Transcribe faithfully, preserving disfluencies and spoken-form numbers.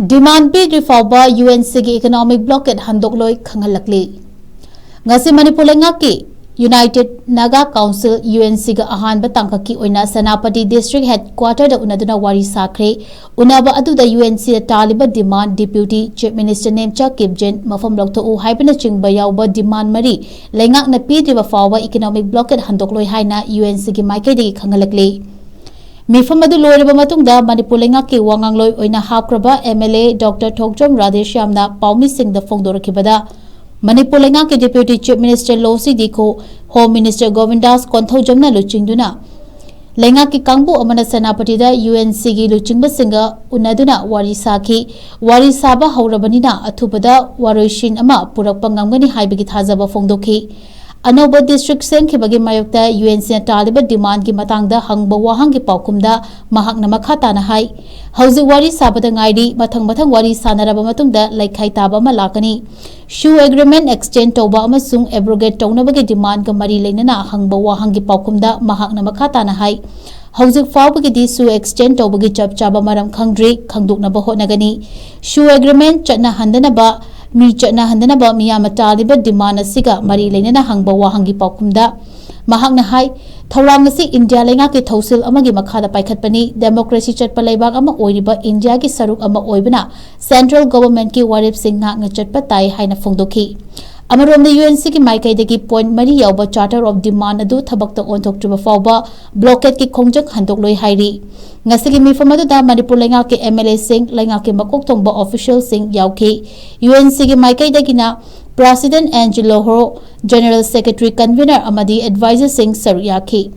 Demand ꯄꯤꯗ꯭ꯔꯤ ꯐꯥꯎꯕ UNCꯒꯤ economic blockade ꯍꯟꯗꯣꯛꯂꯣꯏ ꯈꯪꯍꯜꯂꯛꯂꯤ꯫ ꯉꯁꯤ ꯃꯅꯤꯄꯨꯔ ꯂꯩꯉꯥꯛꯀꯤ United Naga Council, UNCꯒ ꯑꯍꯥꯟꯕ ꯇꯥꯡꯀꯛꯀꯤ ꯑꯣꯏꯅ ꯁꯦꯅꯥꯄꯇꯤ district headquarterꯗ ꯎꯅꯗꯨꯅ ꯋꯥꯔꯤ ꯁꯥꯈ꯭ꯔꯦ꯫ ꯎꯅꯕ ꯑꯗꯨꯗ UNCꯗ ꯇꯥꯜꯂꯤꯕ demand, Deputy Chief Minister Nemcha ꯀꯤꯞꯖꯦꯟ ꯃꯐꯝ ꯂꯧꯊꯣꯛꯎ ꯍꯥꯏꯕꯅꯆꯤꯡꯕ ꯌꯥꯎꯕ demand ꯃꯔꯤ ꯂꯩꯉꯥꯛꯅ ꯄꯤꯗ꯭ꯔꯤꯕ ꯐꯥꯎꯕ economic blockade ꯍꯟꯗꯣꯛꯂꯣꯏ ꯍꯥꯏꯅ UNCꯒꯤ ꯃꯥꯏꯀꯩꯗꯒꯤ ꯈꯪꯍꯜꯂꯛꯂꯤ꯫ ꯃꯤꯐꯝ ꯑꯗꯨ ꯂꯣꯏꯔꯕ ꯃꯇꯨꯡꯗ ꯃꯅꯤꯄꯨꯔ ꯂꯩꯉꯥꯛꯀꯤ ꯋꯥꯉꯥꯡꯂꯣꯏ ꯑꯣꯏꯅ ꯍꯥꯞꯈ꯭ꯔꯕ MLA Doctor ꯊꯣꯛꯆꯣꯝ ꯔꯥꯙꯦꯁ꯭ꯌꯥꯝꯅ ꯄꯥꯎꯃꯤꯁꯤꯡꯗ ꯐꯣꯡꯗꯣꯔꯛꯈꯤꯕꯗ, ꯃꯅꯤꯄꯨꯔ ꯂꯩꯉꯥꯛꯀꯤ Deputy Chief Minister ꯂꯣꯁꯤ ꯗꯤꯈꯣ, Home Minister ꯒꯣꯕꯤꯟꯗꯥꯁ ꯀꯣꯟꯊꯧꯖꯝꯅ ꯂꯨꯆꯤꯡꯗꯨꯅ ꯂꯩꯉꯥꯛꯀꯤ ꯀꯥꯡꯕꯨ ꯑꯃꯅ ꯁꯦꯅꯥꯄꯇꯤꯗ UNCꯒꯤ ꯂꯨꯆꯤꯡꯕꯁꯤꯡꯒ ꯎꯅꯗꯨꯅ ꯋꯥꯔꯤ ꯁꯥꯈꯤ꯫ ꯋꯥꯔꯤ ꯁꯥꯕ ꯍꯧꯔꯕꯅꯤꯅ ꯑꯊꯨꯕꯗ ꯋꯥꯔꯣꯏꯁꯤꯟ ꯑꯃ ꯄꯨꯔꯛꯄ ꯉꯝꯒꯅꯤ ꯍꯥꯏꯕꯒꯤ ꯊꯥꯖꯕ ꯐꯣꯡꯗꯣꯛꯈꯤ꯫ ꯑꯅꯧꯕ district ꯁꯦꯝꯈꯤꯕꯒꯤ ꯃꯥꯌꯣꯛꯇ UNCꯅ ꯇꯥꯜꯂꯤꯕ demandꯒꯤ ꯃꯇꯥꯡꯗ ꯍꯪꯕ ꯋꯥꯍꯪꯒꯤ ꯄꯥꯎꯈꯨꯝꯗ ꯃꯍꯥꯛꯅ ꯃꯈꯥ ꯇꯥꯅ ꯍꯥꯏ, ꯍꯧꯖꯤꯛ ꯋꯥꯔꯤ ꯁꯥꯕꯗ ꯉꯥꯏꯔꯤ, ꯃꯊꯪ ꯃꯊꯪ ꯋꯥꯔꯤ ꯁꯥꯟꯅꯔꯕ ꯃꯇꯨꯡꯗ ꯂꯩꯈꯥꯏ ꯇꯥꯕ ꯑꯃ ꯂꯥꯛꯀꯅꯤ꯫ SoO agreement extend ꯇꯧꯕ ꯑꯃꯁꯨꯡ abrogate ꯇꯧꯅꯕꯒꯤ demandꯒ ꯃꯔꯤ ꯂꯩꯅꯅ ꯍꯪꯕ ꯋꯥꯍꯪꯒꯤ ꯄꯥꯎꯈꯨꯝꯗ ꯃꯍꯥꯛꯅ ꯃꯈꯥ ꯇꯥꯅ ꯍꯥꯏ, ꯍꯧꯖꯤꯛ ꯐꯥꯎꯕꯒꯤꯗꯤ SoO extend ꯇꯧꯕꯒꯤ ꯆꯞ ꯆꯥꯕ ꯃꯔꯝ ꯈꯪꯗ꯭ꯔꯤ, ꯈꯪꯗꯣꯛꯅꯕ ꯍꯣꯠꯅꯒꯅꯤ꯫ SoO agreement ꯆꯠꯅꯍꯟꯗꯅꯕ, ꯃꯤ ꯆꯠꯅꯍꯟꯗꯅꯕ ꯃꯤꯌꯥꯝꯅ ꯇꯥꯜꯂꯤꯕ demand ꯑꯁꯤꯒ ꯃꯔꯤ ꯂꯩꯅꯅ ꯍꯪꯕ ꯋꯥꯍꯪꯒꯤ ꯄꯥꯎꯈꯨꯝꯗ ꯃꯍꯥꯛꯅ ꯍꯥꯏ, ꯊꯧꯔꯥꯡ ꯑꯁꯤ ꯏꯟꯗꯤꯌꯥ ꯂꯩꯉꯥꯛꯀꯤ ꯊꯧꯁꯤꯜ ꯑꯃꯒꯤ ꯃꯈꯥꯗ ꯄꯥꯏꯈꯠꯄꯅꯤ꯫ Democracy ꯆꯠꯄ ꯂꯩꯕꯥꯛ ꯑꯃ ꯑꯣꯏꯔꯤꯕ ꯏꯟꯗꯤꯌꯥꯒꯤ ꯁꯔꯨꯛ ꯑꯃ ꯑꯣꯏꯕꯅ central governmentꯀꯤ ꯋꯥꯔꯦꯞꯁꯤꯡ ꯉꯥꯛꯅ ꯆꯠꯄ ꯇꯥꯏ ꯍꯥꯏꯅ ꯐꯣꯡꯗꯣꯛꯈꯤ꯫ ꯑꯃꯔꯣꯝꯗ UNCꯒꯤ ꯃꯥꯏꯀꯩꯗꯒꯤ point ꯃꯔꯤ ꯌꯥꯎꯕ Charter of Demand ꯑꯗꯨ ꯊꯕꯛꯇ ꯑꯣꯟꯊꯣꯛꯇ꯭ꯔꯤꯕ ꯐꯥꯎꯕ blockadeꯀꯤ ꯈꯣꯡꯖꯪ ꯍꯟꯗꯣꯛꯂꯣꯏ ꯍꯥꯏꯔꯤ꯫ ꯉꯁꯤꯒꯤ ꯃꯤꯐꯝ ꯑꯗꯨꯗ ꯃꯅꯤꯄꯨꯔ ꯂꯩꯉꯥꯛꯀꯤ MLAꯁꯤꯡ, ꯂꯩꯉꯥꯛꯀꯤ ꯃꯀꯣꯛ ꯊꯣꯡꯕ officialꯁꯤꯡ ꯌꯥꯎꯈꯤ꯫ UNCꯒꯤ ꯃꯥꯏꯀꯩꯗꯒꯤꯅ President Angelo Horo, General Secretary, Convener ꯑꯃꯗꯤ advisorꯁꯤꯡ ꯁꯔꯨꯛ ꯌꯥꯈꯤ꯫